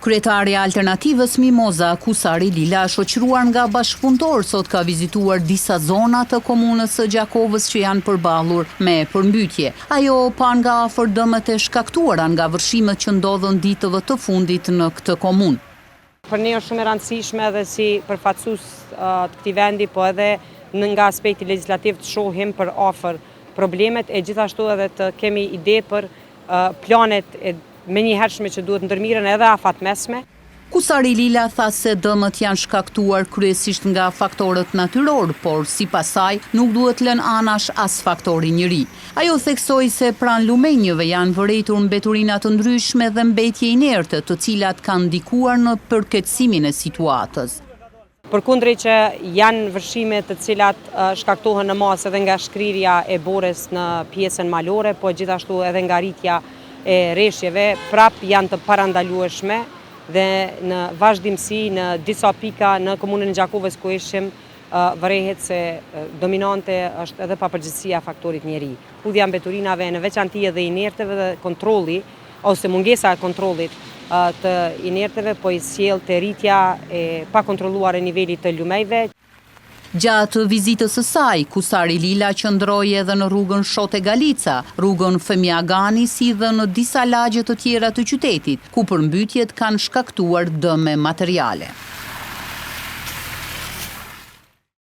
Kryetarja e Alternativës Mimoza Kusari Lila e shoqëruar nga bashkëpunëtorë sot ka vizituar disa zona të komunës së Gjakovës që janë përballur me përmbytje. Ajo pa nga afër dëmet e shkaktuara nga vërshimet që ndodhën ditëve të fundit në këtë komunë. Për ne është shumë e rëndësishme edhe si përfaqësues të këtij vendi, po edhe nga aspekti legjislativ të shohim për afër problemet e gjithashtu edhe të kemi ide për planet e menjëhershme që duhet ndërmirren edhe afatmesme. Kusari Lila tha se dëmet janë shkaktuar kryesisht nga faktorët natyrorë, por sipas saj, nuk duhet lënë anash as faktori njeri. Ajo theksoi se pranë lumenjëve janë vërejtur mbeturina të ndryshme dhe mbetje inerte, të cilat kanë ndikuar në përkeqësimin e situatës. Përkundrejt që janë vërshime të cilat shkaktohen në masë edhe nga shkrirja e borës në pjesën malore, po gjithashtu edhe nga rritja e reshjeve, prapë janë të parandalueshme dhe në vazhdimësi në disa pika në komunën e Gjakovës ku ishim vërehet se dominante është edhe papërgjegjësia e faktorit njeri. Hudhja e mbeturinave në veçanti edhe inerteve dhe kontrolli ose mungesa e kontrollit të inerteve po i sjell te rritja e pakontrolluar e nivelit të lumejve. Gjatë vizitës së saj, Kusari Lila qëndroi edhe në rrugën Shote Galica, rrugën Femi Agani si dhe në disa lagje të tjera të qytetit, ku përmbytjet kanë shkaktuar dëme materiale.